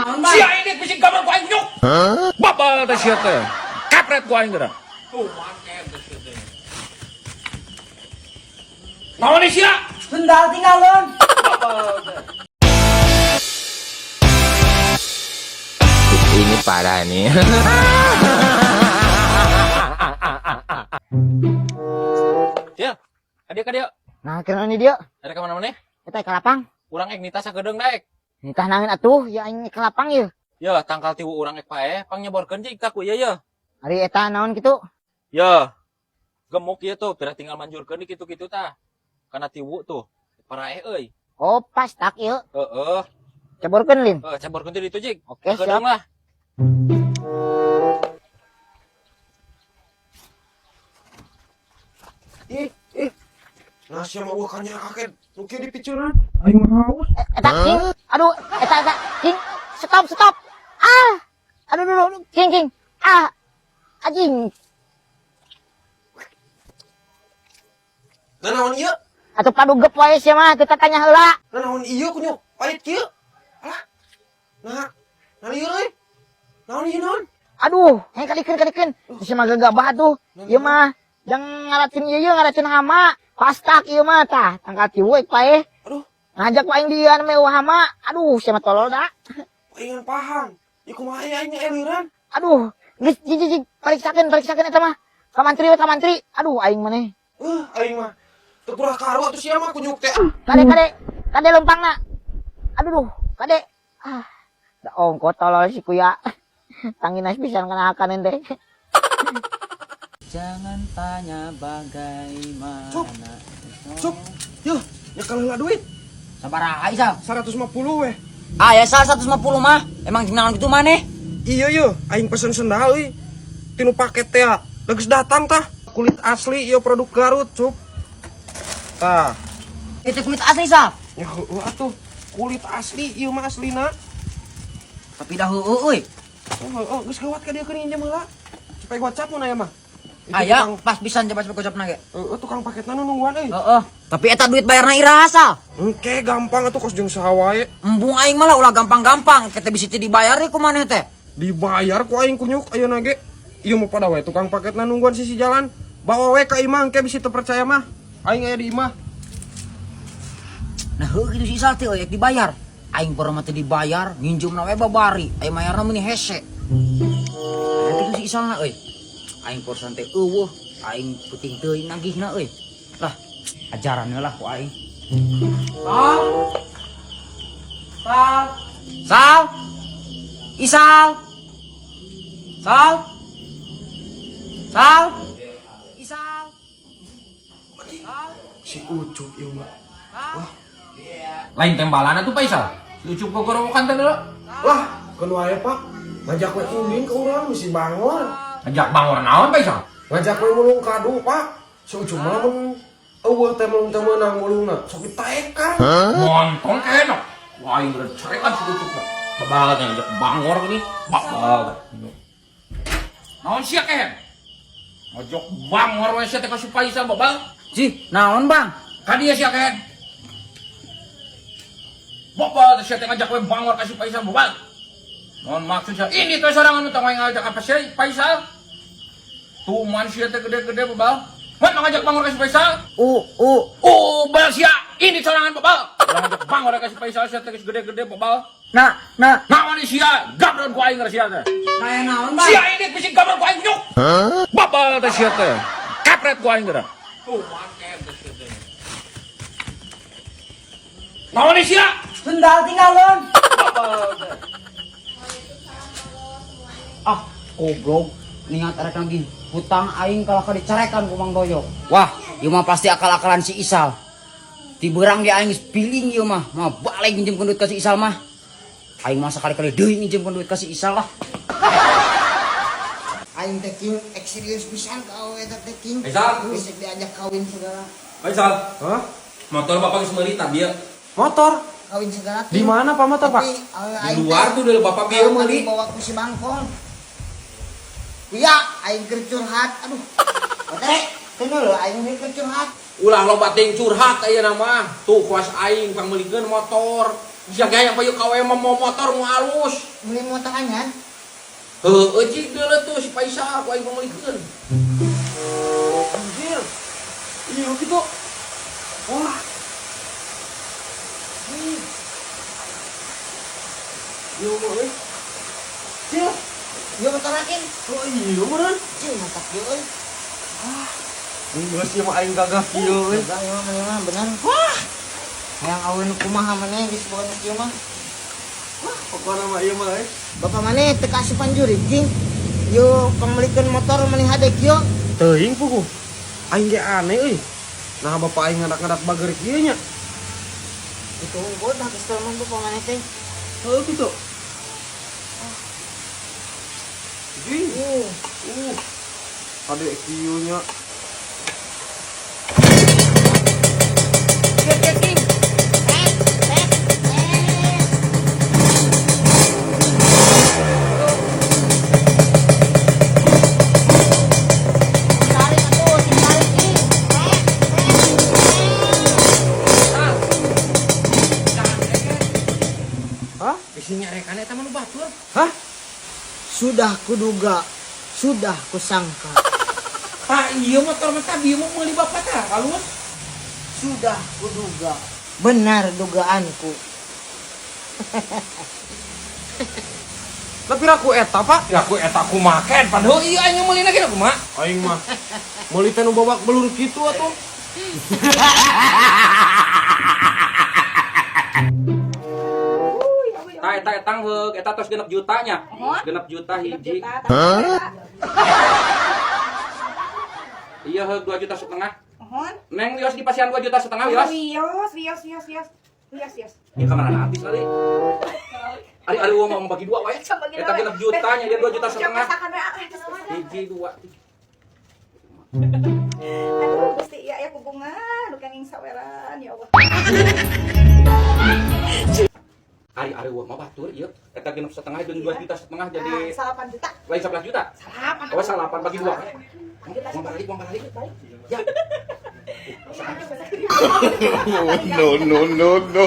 Naon, Bang? Sia ini bisi gambar ku aing nyuk. Babal teh sia teh. Kepret ku aing geura. Tuh make teh sia teh. Naon nih sia? Sendal tinggalin. Babal teh. Ini parah nih. Ya, adik adik. Nah, kira ini dia. Ada kemana mana? Kita ke lapang. Urang ek nita sakedeung daek. Nitah nangin atuh, ya aing ke lapang ya. Ya, tangkal tiwu urang ek paeh, pang nyeborkeun cik ka ku ieu ya. Ari eta naon kitu? Ya. Gemuk ieu tuh, pira tinggal manjurkeun di kitu-kitu tah. Kana tiwu tuh. Paraeh euy. Oh, pas tak ieu. Heeh. Ceborkeun lin. Heeh, ceborkeun teh ditu cik. Oke, siap. Sakedeung lah. Ih, ih. Nah, siapa eueuh kanya kaget. Nu kieu dipicuran. Aing mah haus. Eta king. Aduh, eta eta king. Stop, stop. Ah. Aduh, aduh, aduh. King, king. Ah. Anjing. Nah, naon ieu? Atuh padugep wae sia mah teu tatanya heula. Nah, naon ieu kunyuk? Pahit kieu. Alah. Nah, nah lieur euy. Naon ieu naon? Aduh, hei kalikeun kalikeun. Sia mah gagabah atuh. Ieu mah jang ngaracun ieu ieu ngaracun hama. Pastak ieu mah tah, tangkal tiwu ek paeh. Aduh. Ngajak ku aing dieu anu mewah hama. Aduh, sia mah tolol da. Aing paham. Ieu kumaha ieu aing eliran? Aduh, geus jig jig pariksakeun pariksakeun eta mah. Ka mantri we ka mantri. Aduh, aing maneh. Aing mah teu kurang karo atuh sia mah kunyuk teh. Kade kade, kade lempangna. Aduh, duh, kade. Ah, da ongko tolol si kuya. Tanginas pisan kana akanen teh. Jangan tanya bagaimana. Cup. Cup. Yuh, nyekel heula duit. Sabaraha Isal? 150 weh. Ah, ya Sal 150 mah. Emang naon kitu maneh? Iya yeuh, aing pesen sendal euy. Tinu paket teh, geus datang tah. Kulit asli ieu produk Garut, Cup. Tah. Itu kulit asli, Sal. Ya heueuh atuh. Kulit asli ieu mah aslina. Tapi dah heueuh euy. Oh, heueuh geus gawat ka dieu keur nginjem heula. Supaya gocap mun aya mah. Itu Aya, tukang, pas pisan coba coba gocapna ge. heueuh tukang paketna nu nungguan euy. Heeh. Tapi eta duit bayarna iraha, Sal. Engke gampang atuh kos jeung saha wae. Embung aing malah ulah gampang-gampang, kita bisa teu dibayar ku maneh teh. Dibayar ku aing kunyuk ayeuna ge. Ieu mah pada wae tukang paketna nungguan sisi jalan. Bawa we ka imah engke bisi teu percaya mah. Aing aya di imah. Nah, heueuh kitu si Isal teh euy dibayar. Aing pernah mah teu dibayar, nginjumna we babari, aya mayarna meuni hese. Aya kitu si Isalna euy. Aing porsan teh eueuh, aing peuting teuing nagihna euy. Lah, ajaran lah ku aing. Sal. Sal. Sal. Isal. Sal. Sal. Isal. Si Ucup ieu mah. Sal. Lain tembalan atuh Pak Isal. Si Ucup gogorowokan teh dulu. Lah, keun wae Pak. Ngajak we ulin ke urang misi bangor. Ngajak bangor naon Pak Isal? Ngajak we mulung kadu, Pak. Si Ucup mah mun eueuh teh mulung teh meunang mulungna. Sok ditaekan. Montong kenok. Wah, aing geus carekan si Ucup mah. Babal teh ngajak bangor gini. Babal. Naon sia kehen? Ngajak bangor we sia teh ka si Faisal babal. Cih, naon Bang? Ka dieu sia kehen. Babal teh sia teh ngajak we bangor ka si Faisal babal. Naon maksud sia? Ini teh sorangan nu tong ngajak apa sia Faisal? Tuman sia teh gede-gede babal. Mun ngajak bangor ka si Faisal? U u Oh, bal sia. Ini sorangan babal. Urang ngajak bangor ka si Faisal sia teh geus gede-gede babal. Nah, nah. Naon sia? Gabron ku aing sia teh. Nah, naon Bang? Sia ini bisi gabron ku aing nyuk. Babal teh sia teh. Kepret ku aing geura. Tuh make teh sia teh. Naon sia? Sendal tinggalin. Babal teh. Ah, goblok. Niat arek lagi hutang aing kalah ka dicarekan ku Mang Doyok. Wah, ieu mah pasti akal-akalan si Isal. Ti beurang ge aing geus piling ieu mah. Mah balik nginjemkeun duit ka si Isal mah. Aing mah sakali-kali deui nginjemkeun duit ka si Isal lah. Aing teh king ek serius pisan ka awewe eta teh king. Faisal. Bisa diajak kawin segala. Faisal, Hah? motor bapak geus meuli tah bieu. Motor? Kawin segala. Di mana Pak motor, Pak? Tapi, awewe Di aing luar teh tuh dari bapak bieu meuli. bawa ku si Bangkong. Iya, aing keur curhat. Aduh. Oke, teu lho aing keur curhat. Ulah loba teuing curhat ayeuna mah. Tuh kuas aing pangmeulikeun motor. Sia gaya payu kawe mah mau motor nu alus. Beli motor anyar. Heueuh cik deuleu tuh si Paisa ku aing meulikeun. Anjir. Iya gitu. Wah. Ih. Iya mah euy. Cil. Ieu motor akin. Oh iya meureun. Cil mantap ieu euy. Geus ieu mah aing gagah kieu euy. Gagah ieu mah maneh mah bener. Wah. Hayang aweun kumaha maneh geus boga nu kieu mah. Wah, pokona mah ieu mah euy. Bapak maneh teu kaasupan jurig jing. Yo pangmeulikeun motor maneh hade kieu. Teuing puguh. Aing ge aneh euy. Nah bapak aing ngadak-ngadak bager kieu nya. Itu unggul dah kesel mah bapak maneh teh. Heuh kitu. Jing. Hade kieu nya. Kieu kieu king. Tet tet tet. Tarik atuh, sing tarik king. Tet tet tet. Hah? Bisi nyarekan eta mah nu batur. Hah? Sudah kuduga, sudah kusangka, Tah ieu motor mah tah bieu mah meuli bapak tah alus. sudah kuduga. Benar dugaanku. Tapi raku eta, Pak. Ya ku eta kumaha ken pan heuh ieu aing meulina ge kumaha. Aing mah meuli teh nu babak belur kitu atuh. Tah eta etang heug eta tos 6 juta nya. Mohon. 6 juta Genep hiji. juta, tambah Iya heug 2,5 juta. Mohon. Neng wios di pasian 2,5 juta wios. Wios, wios, wios, wios. Wios, wios. Ya kamana habis kali. Ari ari uang mau bagi dua wae. Coba Eta 6 juta nya dia 2,5 juta. Masakan we, ah, terus masakan. Hiji dua tiga. Aduh, Gusti iya ya kubungan, nu kenging saweran ya Allah. Ari ari uang mah batur ieu. Eta 6,5 jeung 2,5 juta jadi Ah, 8 juta. lain 11 juta. Salapan. Oh, salapan bagi dua. Juta. Uang balik, uang balik. Ya. No, no, no, no.